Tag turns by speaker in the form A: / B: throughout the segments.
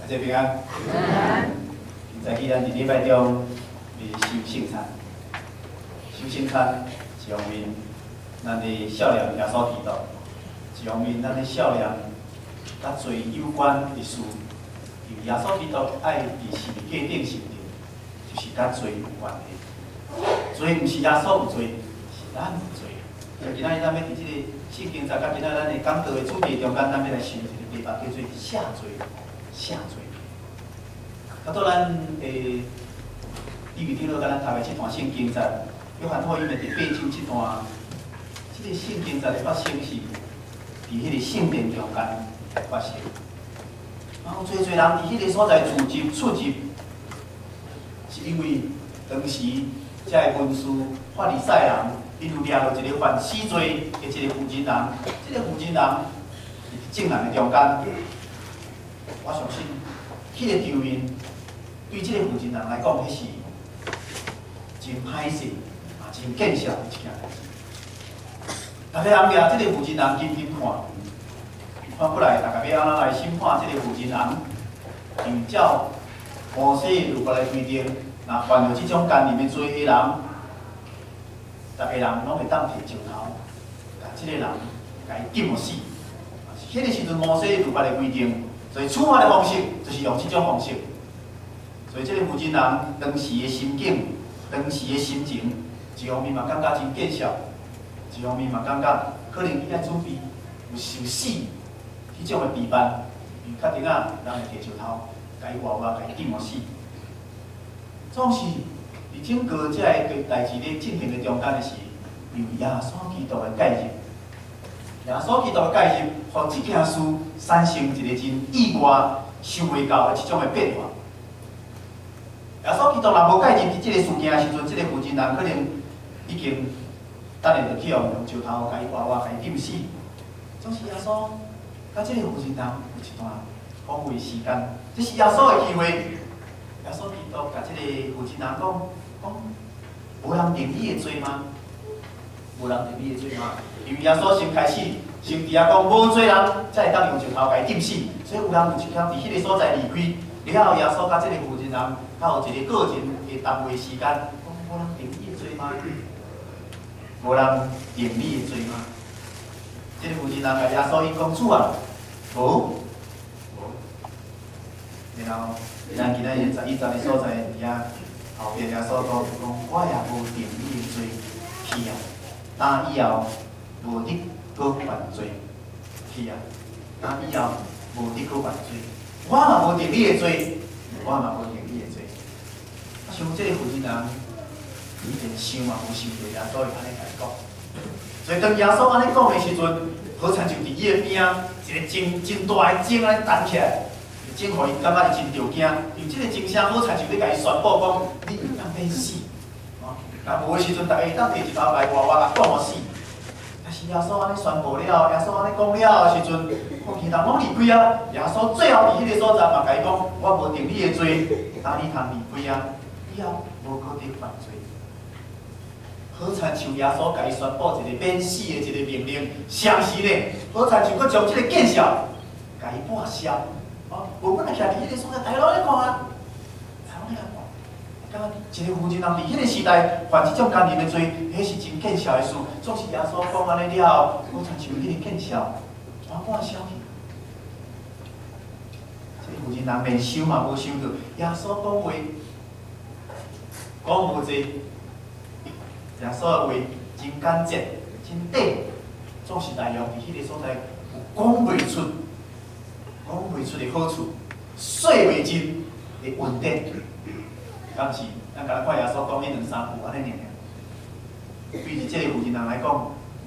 A: 大家平安。今早起咱佇禮拜中來守聖餐，守聖餐一方面，咱咧數念耶穌基督；一方面，咱咧數念佮罪有關的事。因為耶穌基督愛佇十字架頂受釘，就是佮罪有關係。罪毋是耶穌有罪，是咱有罪。所以今仔日咱欲佇這個聖經節佮今仔日咱的講道的主題中間，咱欲來想一個題目叫做赦罪，赦罪。啊，到咱的李美長老共咱讀的這段聖經節，約翰福音的第八章這段，這個聖經節的發生是佇彼個聖殿中間發生。然後濟濟人佇彼個所在聚集出入，是因為當時遮个文士法利賽人，𪜶有掠著一個犯死罪的一個婦人人，這個婦人人佇眾人的中間，我相信彼個場面對這個婦人人來講，彼是真歹勢，嘛真見笑的一件代誌。逐个人掠這個婦人人緊緊看，看過來，逐个欲按怎來審判這個婦人人？因為照摩西律法來規定，若犯著這種姦淫的罪的人，逐个人攏會當提石頭，共這個人共伊釘予死。彼個時陣摩西律法的規定，所以處罰的方式就是用這種方式。所以這個婦人人當時的心境、當時的心情，一方面嘛感覺真見笑，一方面嘛感覺可能伊愛準備有受死彼種的備辦，因為確定啊，人會提石頭，共伊活活共伊釘予死。總是佇整個這個代誌咧進行的中間的是，由耶穌基督的介入，耶穌基督的介入，予這件事產生一個真意外、想袂到的這種的變化。耶穌基督若無介入佇這個事件的時陣，這個婦人人可能已經等下就去予用石頭共伊活活共伊釘死。總是耶穌佮這個婦人人有一段講話時間，這是耶穌的機會。耶穌基督共這個婦人人講講，無人定你的罪嗎？無人定你的罪嗎？因為耶穌先開始先佇遐講，無罪人才會當用石頭共伊釘死，所以有人有一天佇彼個所在離開。了後，耶穌佮這個婦人人，較有一個個人的談話時間，講無人定你的罪嗎？無人定你的罪嗎？這個婦人人共耶穌伊講主啊，無，無。然後，咱今仔日11節的所在佇遐後邊，耶穌講講，我也無定你的罪，去啊！打以後無得閣犯罪，去啊！打以後無得閣犯罪。我嘛無定你的罪，我嘛無定你的罪。啊，想這個婦人人，伊連想嘛無想著耶穌會按呢共伊講。所以當耶穌按呢講的時陣，好親像佇伊的邊仔，一個真真大的鐘按呢彈起來，鐘予𪜶感覺伊真著驚，因為這個鐘聲好親像咧共伊宣布講，你會當免死。哦，若無的時陣，逐个會當提石頭來活活共灌予死。但是耶穌按呢宣布了，耶穌按呢講了的時陣，看其他攏離開啊。耶穌最後佇彼個所在嘛，共伊講：我無定你的罪，當你通離開啊，以後無閣得犯罪。好親像耶穌共伊宣布一個免死的一個命令，同時呢，好親像閣將這個見笑共伊抹消。哦，無本來徛佇彼個所在，逐家攏咧看啊，逐家攏咧看。感覺一個婦人人佇彼個時代犯這種姦淫的罪，彼是真見笑的事。總是耶穌講按呢了後，好親像彼個見笑全抹消去。這個婦人人連想嘛無想著，耶穌講話講無濟，耶穌的話真簡潔、真短，總是內容佇彼個所在有講袂出、講袂出的好處，說袂盡的恩典。敢是？咱敢若看耶穌講彼兩三句按呢爾爾。對佇這個婦人人來講，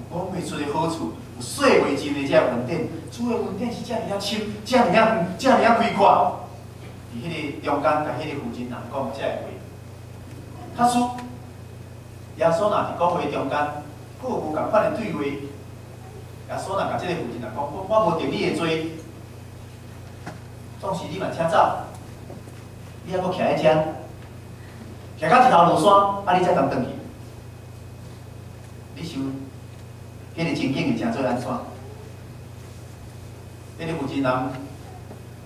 A: 有講袂出的好處，有說袂盡的這個恩典。主的恩典是遮爾仔深，遮爾仔遠，遮爾仔開闊。佇彼個中間，共彼個婦人人講這個話。假使耶穌若佇講話中間，閣有無仝款的對話，耶穌若共這個婦人人講，我無定你的罪，總是你嘛請走，你猶閣徛佇遮。徛到日頭落山，啊，你才通轉去。你想，彼個情景會成做按怎？彼個婦人人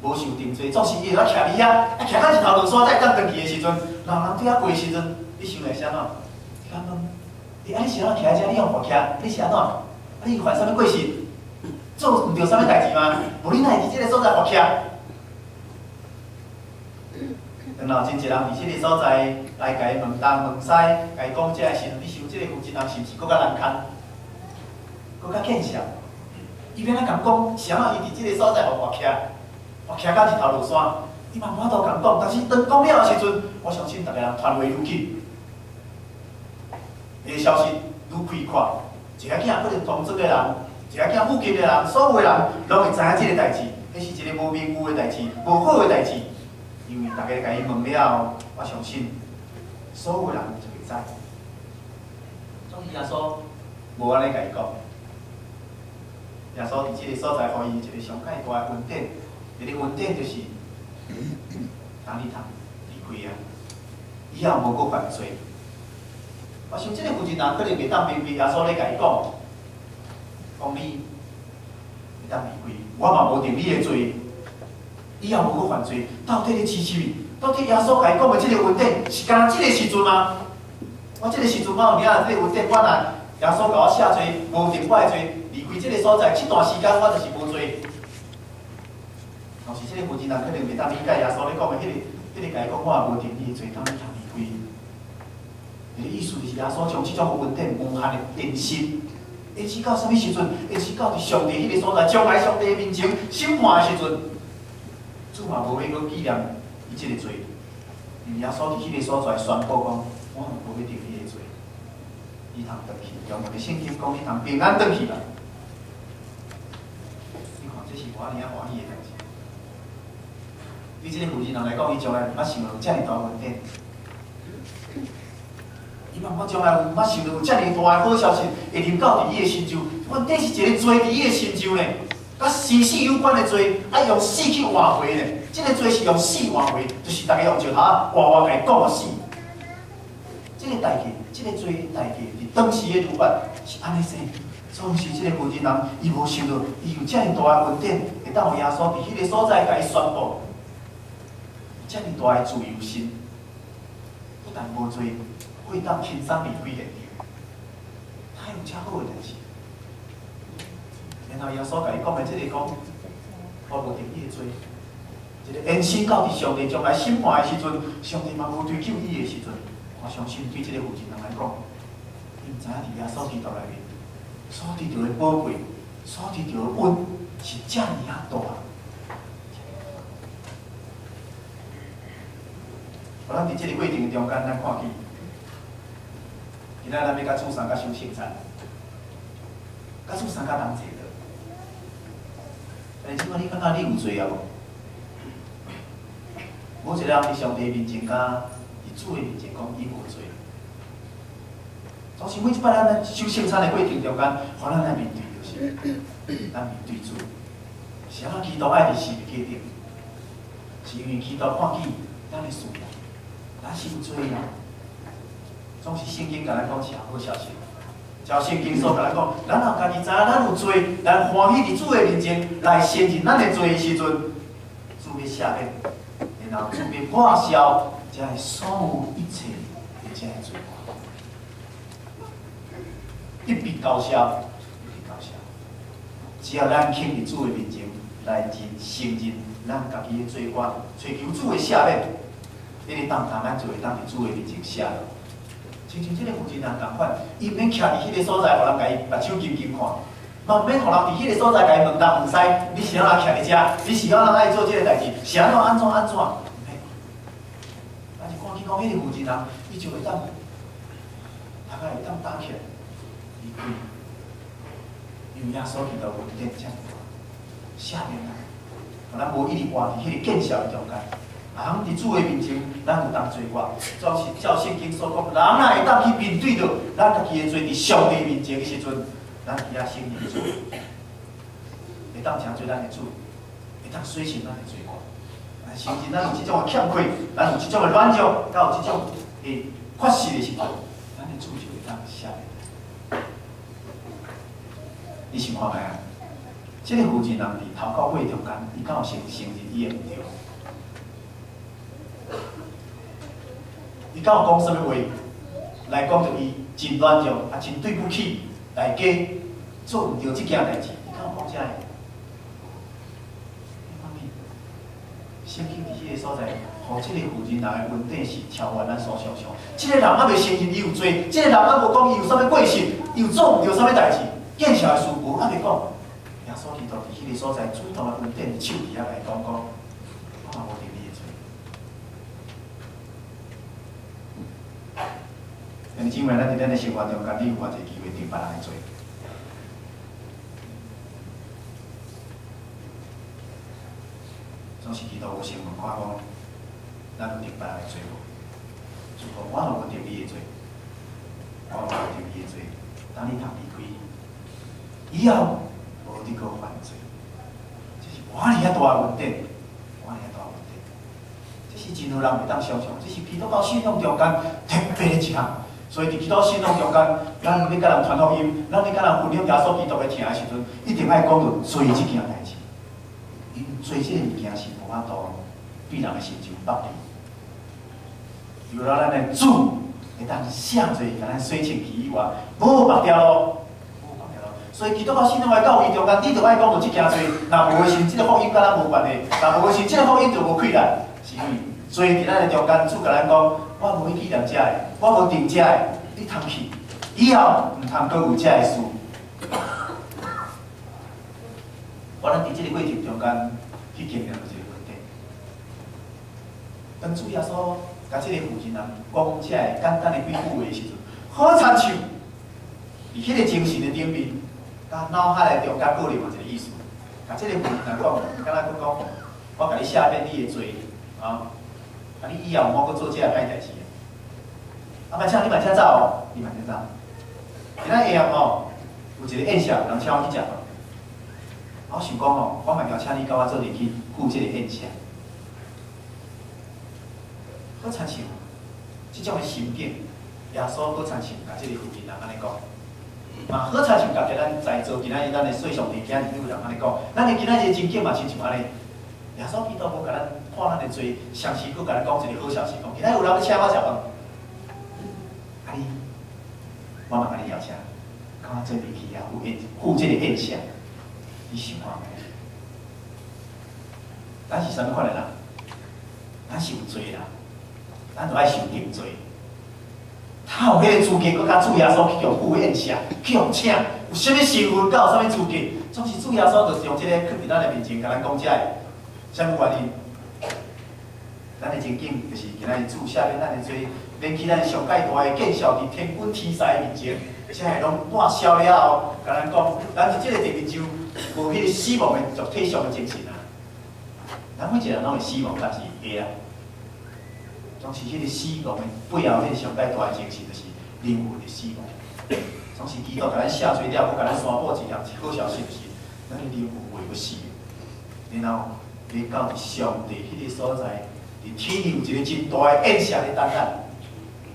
A: 無受定罪，總是伊會當徛佇遐，啊徛到日頭落山，才會當轉去的時陣，人人對遐過的時陣，你想會是按怎？你敢問？欸，啊你是按怎徛佇遮？你予人徛？你是按怎？啊你犯啥物過失？做毋著啥物代誌嗎？無你哪會佇這个所在予徛？然後真濟人佇這个所在來共伊問東問西，共伊講這个時陣，你想這个負責人是毋是閣較難堪，閣較見笑？伊欲按怎共講？是按怎伊佇這个所在予跋徛，跋徛到日頭落山，伊嘛無法度共講。但是當講了的時陣，我相信逐个人傳話愈緊，个消息愈開闊，一个囝可能同桌的人，一个囝附近的人，所有的人攏會知影這个代誌，彼是一个無名譽的代誌，無好的代誌。因為逐家共伊問了後，我相信所有人就會知。總之耶穌無按呢共伊講，耶穌佇這个所在，予伊一个上蓋大的恩典，這个恩典就是，當你通離開啊，以後無閣犯罪。我想這个負責人可能袂當明白耶穌咧共伊講，講你會當離開，我嘛無定你的罪。以後無閣犯罪，到底咧支持？到底耶穌共伊講的這个恩典是干焦這个時陣嗎？我這个時陣我有領這个恩典，我若耶穌共我赦罪，無定我的罪，離開這个所在，這段時間我就是無罪。但是這个負責人可能袂當理解耶穌咧講的彼个共伊講，我也無定你的罪，當你通離開。伊的意思就是耶穌將這種恩典無限的延續，延續到啥物時陣？延續到佇上帝彼个所在，將來上帝面前審判的時陣，主嘛無欲閣紀念伊這个罪，因為耶穌佇彼个所在宣布講，我無欲定你的罪，你通轉去，中文的聖經講你通平安轉去啦。你看，這是偌爾仔歡喜的代誌。對這个負責人來講，伊從來毋捌想著有遮爾大恩典。伊嘛毋捌從來毋捌想著有遮爾大的好消息會臨到佇伊的心上。問題是一個罪佇伊的心上呢，佮生死有關的罪，愛用死去換回呢。這個罪是用死換回，就是逐家用石頭活活共伊摃予死。這個代價，這個罪的代價，佇當時的律法是按呢說。總是這個負責人，伊無想著伊有遮爾大的恩典，會當予耶穌佇彼个所在共伊宣布，遮爾大的自由心，不但無罪，會當輕鬆離開現場，哪有遮好的代誌？然後耶穌共伊講的這个講，我無定你的罪，這个延伸到佇上帝將來審判的時陣，上帝嘛無追究伊的時陣，我相信對這个負責人來講，伊毋知影佇耶穌基督內面所得著的寶貴，所得著的恩是遮爾仔大。咱佇這个過程中間，咱看見，今仔咱欲共主相佮守聖餐，共主相佮同齊的。但是這擺你感覺你有罪啊無？無一個人佇上帝面前，佮佇主的面前講伊無罪。總是每一擺咱咧守聖餐的過程中間，予咱來面對，就是咱面對主。是按怎基督愛佇十字架頂？是因為基督看見咱的需要，咱是有罪的。總是聖經共咱講是好消息。照聖經所共咱講，咱若家己知影咱有罪，咱歡喜佇主的面前來承認咱的罪的時陣，主欲赦免，然後主欲抹消這个所有一切的這个罪過，一筆勾銷，一筆勾銷。只要咱肯佇主的面前來認承認咱家己的罪過，尋求主的赦免，彼个當當咱就會當佇主的面前赦。親像這个負責人仝款，伊毋免徛佇彼个所在，予人共伊目睭金金看，嘛毋免予人佇彼个所在共伊問東問西。你是按怎徛佇遮？你是按怎愛做這个代誌？是按怎按怎按怎？毋免。但是看見講彼个負責人，伊就會當，大概會當擔起來離開，因為耶穌基督恩典遮爾大，赦免咱，予咱無一直活佇彼个見笑的中間。啊，佇主的面前，咱有當罪過，總是照聖經所講，人若會當去面對著咱家己的罪，佇上帝面前的時陣，咱佇遐承認罪，會當成做咱的主，會當洗淨咱的罪過。咱承認咱有這種的欠缺，咱有這種的軟弱，佮有這種的缺失的時陣，咱的主就會當赦免。你想看覓啊？這个負責人佇頭到尾中間，伊敢有先承認伊的毋對？伊敢有講啥物話來講著伊真軟弱，啊真對不起大家做毋對這件代誌？伊敢有講這个？一方面，聖經佇彼个所在，予這個負責人的恩典是超越咱所想象。這个人猶未承認伊有罪，這個人猶無講伊有啥物過失，伊有做毋對啥物代誌，見笑的事無猶未講。耶穌基督佇彼個所在主動的恩典手佇遐來講講，我嘛無定你的罪。兄弟姊妹，咱佇咱的生活中間，你有偌濟機會定別人的罪？總是基督有先問看講，咱有定別人的罪無？主講，我嘛無定你的罪，我嘛無定你的罪。當你通離開，以後無你閣犯罪，這是偌爾仔大的恩典，偌爾仔大的恩典。這是真多人袂當想象，這是基督教信仰中間特別的一項。所以佇基督信仰中間，咱欲共人傳福音，咱欲共人分享耶穌基督的疼的時陣，一定愛講著罪這件代誌。因為罪這个物件是無法度對人的成就縛定。除了咱的主會當赦罪，共咱洗清氣以外，無別條路，無別條路。所以基督教信仰的教義中間，你著愛講著這件罪，若無的時，這个福音佮咱無關係；若無的時，這个福音就無氣力。是因為罪佇咱的中間，主共咱講，我無去紀念這个，我無定這个，你通去，以後毋通閣有這个事。我咱佇這个過程中間去經驗著一個問題。當主耶穌共這個婦人講這个簡單的幾句話的時陣，好親像佇彼個精神的頂面，共腦海內中間閣另外一個意思。共這個婦人講，敢若閣講，我共你赦免你的罪，啊，啊你以後毋好閣做這个歹代誌。啊，嘛請你嘛請走哦，你嘛請走。今仔下暗吼，有一個宴席，有人請我去食飯。我想講吼，我嘛邀請你佮我做陣去赴這個宴席。好親像這種的心境，耶穌好親像共這個婦人按呢講，嘛好親像共咱在座今仔日咱的細上帝囝兒有人按呢講，咱的今仔日的情景嘛親像按呢。耶穌基督無共咱看咱的罪，同時閣共咱講一個好消息，講今仔日有人欲請我食飯，啊你，我嘛共你邀請，佮我做陣去遐赴宴赴這個宴席，你想看覓？咱是啥物款的人？咱是有罪人。咱就愛受定罪。他有彼个資格，閣共主耶穌去共赴宴席，去共請，有啥物身份，佮有啥物資格？總是主耶穌就是用這个囥佇咱的面前，共咱講這个，啥物原因？咱的情景就是今仔日主赦免咱的罪，免去咱上蓋大的見笑佇天軍天使的面前，這个攏抹消了後，共咱講，咱佇這个地面上無彼个死亡的肉體上的精神啊。咱每一个人攏會死亡，但是會啊。總是彼个死亡的背後，彼个上蓋大的精神，就是靈魂的死亡。總是基督共咱赦罪了，閣共咱宣布一項好消息，就是咱的靈魂袂閣死。然後，欲到佇上帝彼个所在，佇天有一個真大的宴席咧等咱。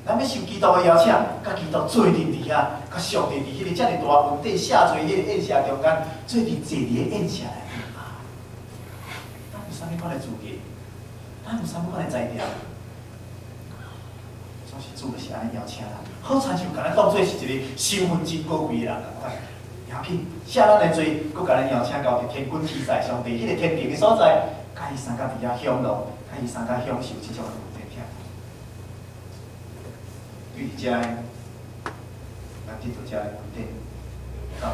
A: 咱欲受基督的邀請，佮基督做陣佇遐，佮上帝佇彼个遮爾大恩典赦罪彼個宴席中間，做陣坐佇个宴席內面啊！咱有啥物款的資格？咱有啥物款的才調？總是主就是按呢邀請咱，好親像共咱當做是一個身份真高貴的人仝款。要緊，赦咱的罪，閣共咱邀請到佇天軍天使上帝彼個天庭的所在，共伊相共佇遐享樂，共伊相共享受這種的恩典。對佇遮，咱得著遮的恩典夠大。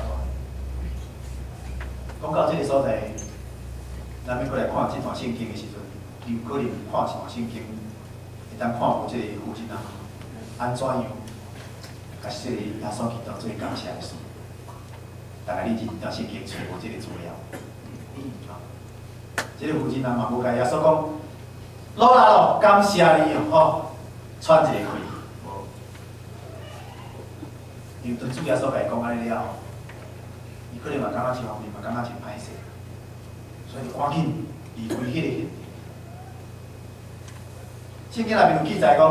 A: 講到這个所在，咱欲閣來看這段聖經的時陣，有可能看一段聖經，會當看無這個婦人按怎樣，共這个耶穌基督做感謝的事。大概你這段聖經揣無這个資料。這个婦人嘛無共耶穌講，老啦咯，感謝你哦，吼，喘一个氣，無。因為當主耶穌共伊講按呢了後，伊可能嘛感覺一方面嘛感覺真歹勢，所以就趕緊離開彼個現場。聖經內面有記載講，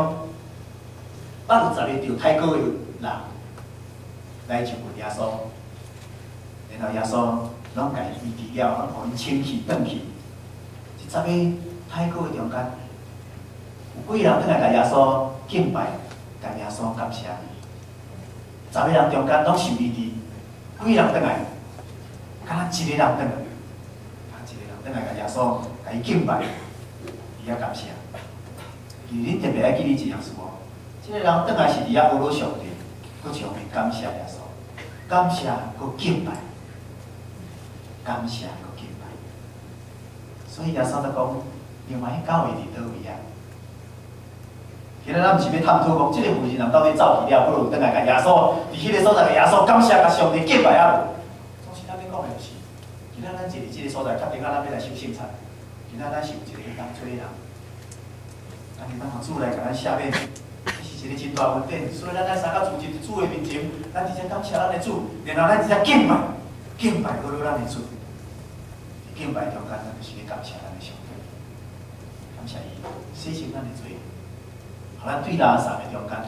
A: 捌有10个著太古的人來就問耶穌，然後耶穌攏共伊醫治了，攏予𪜶清氣轉去。這十個太古的中間，有幾個人轉來共耶穌敬拜，共耶穌感謝？十個人中間攏受醫治，幾個人轉來？敢若一個人轉來，一個人轉來共耶穌共伊敬拜，伊也感謝。其實恁特別愛記得一件事哦，這個人轉來是佇遐呵咾上帝，閣一方面感謝耶穌，感謝閣敬拜，感謝閣敬拜。所以耶穌就講，另外彼九个佇佗位啊？今仔咱毋是欲探討講，這個婦人人到底走去了，閣有轉來共耶穌佇彼個所在共耶穌感謝，共上帝敬拜抑無？總是咱欲講的就是，今仔咱坐佇這個所在，確定啊，咱欲來守聖餐。今仔咱是有一個當做的人，咱會當予主來共咱赦免，這是一個真大恩典。所以咱愛相佮聚集佇主的面前，咱直接感謝咱的主，然後咱直接敬拜，敬拜呵咾咱的主。敬拜中間，咱就是咧感謝咱的上帝，感謝伊洗淨咱的罪，予咱對垃圾的中間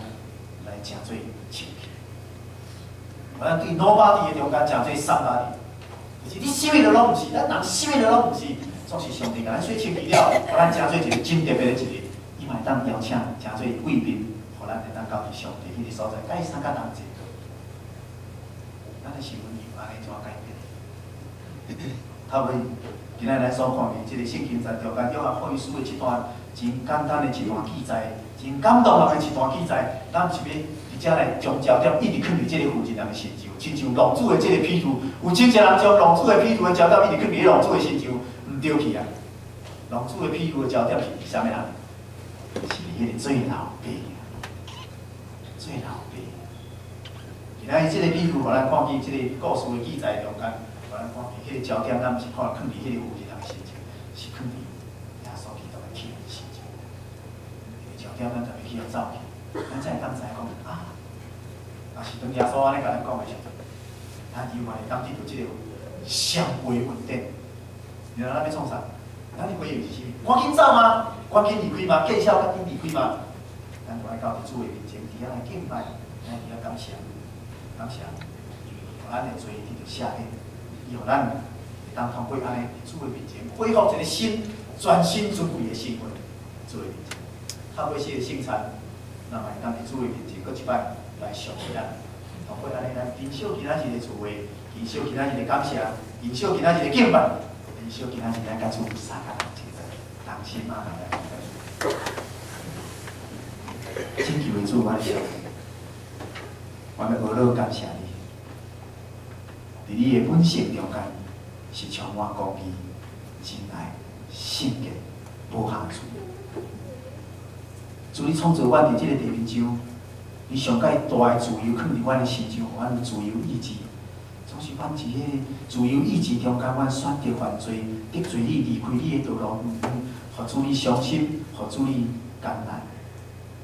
A: 來成做清氣，予咱對 nobody 的中間成做 somebody。就是你啥物都攏毋是，咱人啥物都攏毋是，總是上帝共咱洗清氣了，予咱成做一個真特別的一個，伊嘛會當邀請成做貴賓，予咱會當到佇上帝彼個所在，共伊相佮同齊。咱的身份有按呢怎改變？頭尾，今仔咱所看見這個聖經在中間約翰福音書的這段真簡單的一段記載，真感動人的一段記載，咱毋是欲佇遮來將焦點一直囥佇這個婦人的身上，親像浪子的這個譬喻，有真濟人將浪子的譬喻的焦點一直囥佇浪子的身上，毋對去啊！浪子的譬喻的焦點是佇啥物人？是佇彼個做老爸，做老爸。今仔日這個譬喻，予咱看見這個故事的記載中間，予咱看見彼個焦點，咱毋是看囥佇彼個婦人的身上，是囥佇耶穌基督的疼身上。彼個焦點咱特別去予走去，咱才會當知影講啊。若是當耶穌按呢共咱講的時陣，咱猶原會當得著這個雙倍恩典。然後咱欲創啥？咱的回應是啥物？趕緊走嗎？趕緊離開嗎？見笑趕緊離開嗎？咱就愛到佇主的面前，佇遐來敬拜，來佇遐感謝，感謝，因為予咱的罪得著赦免，伊予咱會當通過按呢佇主的面前恢復一個新、全新尊貴的身份，主的面前。透過這個聖餐，咱嘛會當佇主的面前，閣一擺來贖回咱。通過按呢，咱珍惜今仔日的聚會，珍惜今仔日的感謝，珍惜今仔日的敬拜，珍惜今仔日咱佮主相佮同齊，同心啊來祈禱。拯救的主，我的上帝，我欲呵咾感謝你，佇你的本性中間是充滿公義、真愛、聖潔、無瑕疵。主，你創造阮佇這個地面上，你上蓋大的自由囥佇阮的身上，予阮有自由意志。總是阮佇彼個自由意志中間，阮選擇犯罪，得罪你，離開你的道路，予主你傷心，予主你艱難。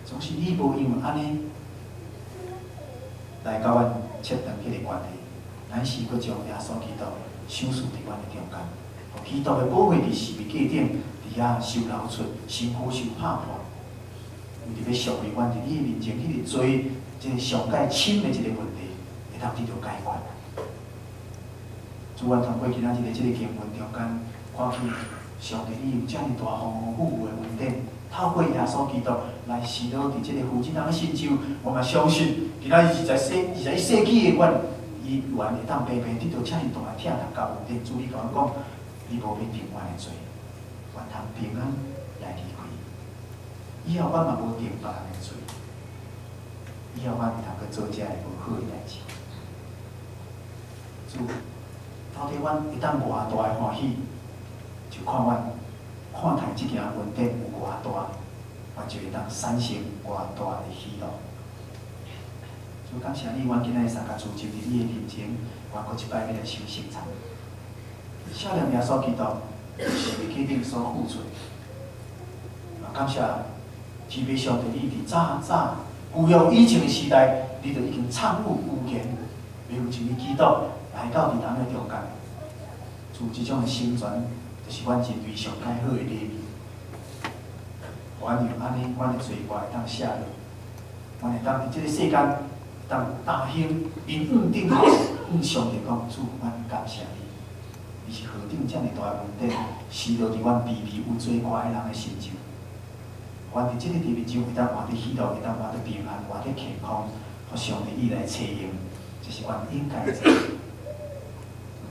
A: 總是你無因為按呢來共阮切斷彼個關係，乃是閣將耶穌基督賞賜佇阮的中間，予基督的寶血佇十字架頂，佇遐受流出，身軀受拍破，為著欲贖回阮佇你的面前彼個罪，這個上蓋深的一個問題，會當得著解決。主，阮通過今仔日的這個經文中間，看見上帝你有遮爾大豐富的恩典，透過耶穌基督來施落佇這個婦人的身上，我嘛相信，今仔日21世紀的阮，伊猶原會當白白得著遮爾大的疼痛佮恩典。主，你共阮講，你無欲定阮的罪，阮通平安來離開。以後阮嘛無定別人的罪，以後阮會通閣做這个無好的代誌。主，到底阮會當偌大的歡喜，就看阮看待這件恩典有偌大，阮就會當產生偌大的喜樂。主，感謝你，阮今仔日相佮聚集佇你的面前，阮閣一擺欲來守聖餐。少年耶穌基督十字架頂所付出，嘛感謝天父上帝，你佇早早舊約以前的時代，你就已經創有預言，欲有一位基督來到佇人的中間，主，這種的成全，就是阮人類上蓋好的禮物。予阮用按呢，阮的罪過會當赦落，阮會當佇這個世間當大興，面向頂頭，向上帝講，主，阮感謝你。伊是何等遮爾大的恩典，施落佇阮卑微有罪過的人的身上。阮佇這个特別中會當活得喜樂，會當活得平安，活得健康，予上帝伊來冊用，這是阮應該做。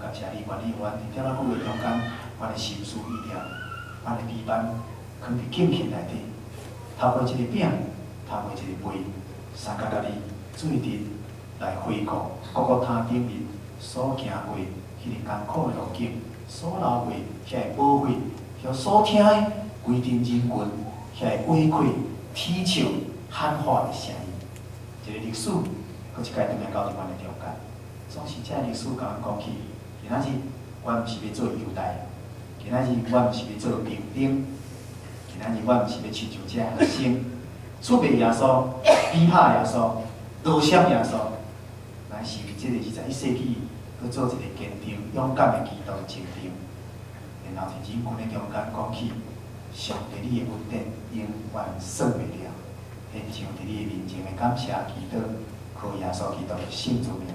A: 感謝你，願意予阮佇遮仔久的中間，阮的心思意念，阮的悲哀，囥佇敬虔內底，透過這个餅，透過這个杯，相共佮你做陣來回顧各各他頂面所行過彼个艱苦的路徑，所流過遐個寶血，遐所聽的規陣人群遐個話氣、啼笑、喊話的聲音，這個歷史，閣一擺轉來到佇阮的中間，總是這個歷史共阮講起，今仔日阮毋是欲做猶大，今仔日阮毋是欲做兵丁，今仔日阮毋是欲親像這學生，出賣耶穌、逼迫耶穌、落險耶穌，乃是佇這个21世紀，閣做一个堅定勇敢的基督徒證明，然後佇人群的中間講起，上帝你的恩典永遠算袂了，獻上佇你的面前的感謝祈禱，靠耶穌基督的聖主名。